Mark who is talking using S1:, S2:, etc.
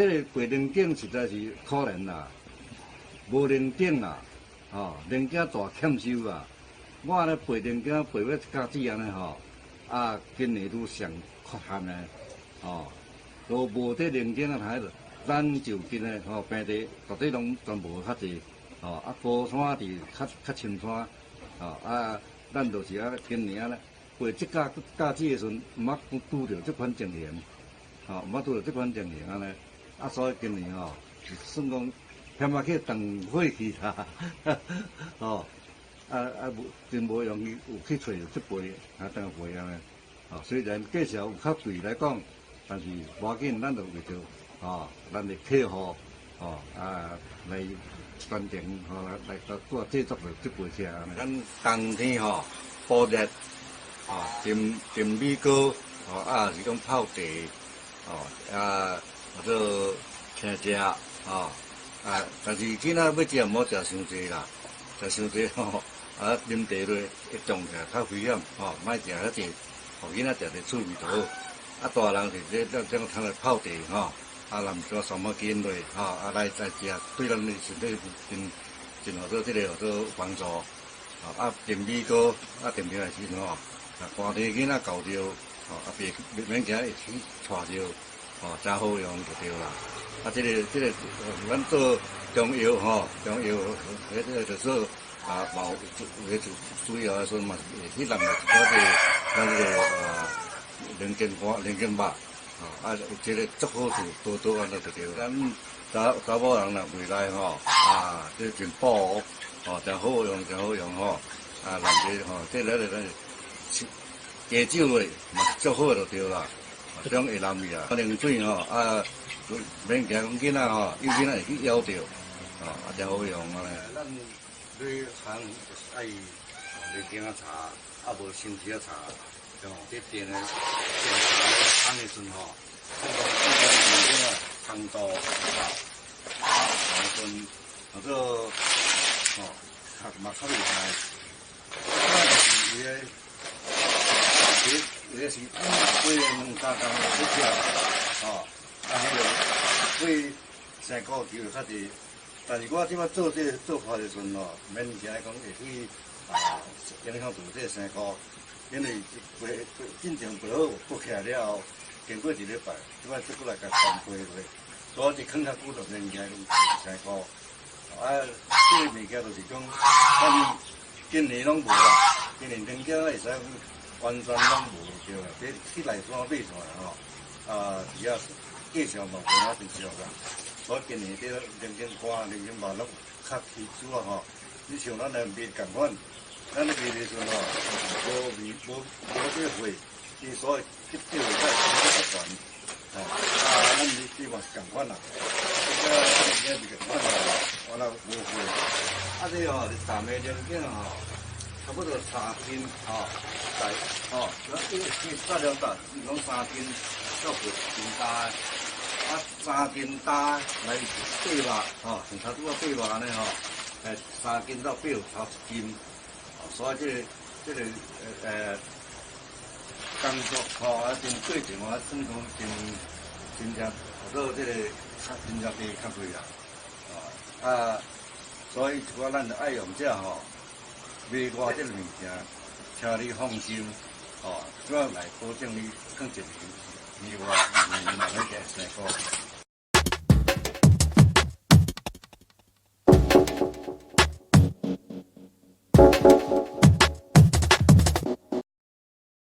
S1: 這个背龍井實在是可憐啦，無龍井啦，吼，龍井大欠收啦。我咧背龍井背欲甲子按呢吼，啊，今年拄上缺陷的，吼，都無這龍井啊，喺度，咱就近的吼平地，大底攏全無較濟，吼，啊高山佇較較深山，吼啊，咱就是啊，今年啊咧背這甲甲子的時陣，毋捌拄著這款情形，吼，毋捌拄著這款情形按呢，啊，所以今年吼，算講險仔去斷火去啦，吼，啊啊無真無容易有去揣著這背啊當背按呢，吼，雖然價錢有較貴來講，但是無要緊，咱就為著吼，咱的客戶吼啊來傳承吼來來做製作著這杯茶按呢。咱冬天吼補熱，吼斟斟米糕，吼啊是講泡茶，吼啊或者青食，吼啊，但是囡仔欲食毋好食傷濟啦，食傷濟吼啊啉茶落會中起來較危險，吼莫食遐濟，予囡仔食者趣味就好。啊，大人是這這種通來泡茶吼，啊，淋一寡酸仔筋落，吼啊來來食，對咱的身體真真好做這个好做幫助。啊，甜米糕啊，甜甜的時陣吼，啊，寒天囡仔厚著，吼啊，袂免驚會去掣著，吼，誠好用就對啦。啊，這个這个，咱做中藥吼，中藥，彼個就做啊，嘛有有需要的時陣嘛是會去淋一寡這個咱這个啊龍井花、龍井肉，吼啊，有這个足好處，多多按呢就對。咱查查某人若未來吼，啊，這真補，吼，誠好用，誠好用吼。啊，男的吼，這個個加酒落嘛是足好就對啦。種會淋去啊，冷水吼啊，免驚講囡仔吼，有囡仔會去枵著，吼啊，誠好用按呢。咱旅行就是愛龍井仔茶，啊無生茶茶，對無？這電的電茶烘的時陣吼，這個龍井仔香度啊，時陣叫做吼，較嘛較厲害。啊，就是伊個，伊伊個是過兩三工就要食，吼，啊，彼个買生果球較濟，但是我這擺做這个做法的時陣吼，免驚講會去啊影響到這个生菇，因為背背進前背好剥起來了後，經過一禮拜，這擺再閣來共翻背落，所以一囥較久就免驚講生菇。啊，這个物件就是講，咱今年攏無啦，今年龍井會使完全攏無對啦，這去內山買上來吼，啊，除了價錢嘛無哪真俗啦，所以今年這龍井乾、龍井肉攏較稀少啊吼。你像咱來賣仝款，咱咧賣的時陣吼，無味無無這個貨，伊所以這貨較較懸，吼啊，咱這嘛是仝款啦，這個物件是仝款啦，完了無貨。啊，這吼是淡的龍井吼，差不多3斤吼，在吼，咱一一三兩擔，攏三斤到8斤重，啊，3斤重來8肉，吼，像頭拄仔8肉按呢吼，3斤到8頭一斤，所以這個這個工作吼啊，真過程啊，算講真真正做這個較真正地較貴啦，啊，所以一寡咱就愛用者吼，買我這個物件，請你放心，吼，主要來保證你放一年年外年嘛欲食生菇。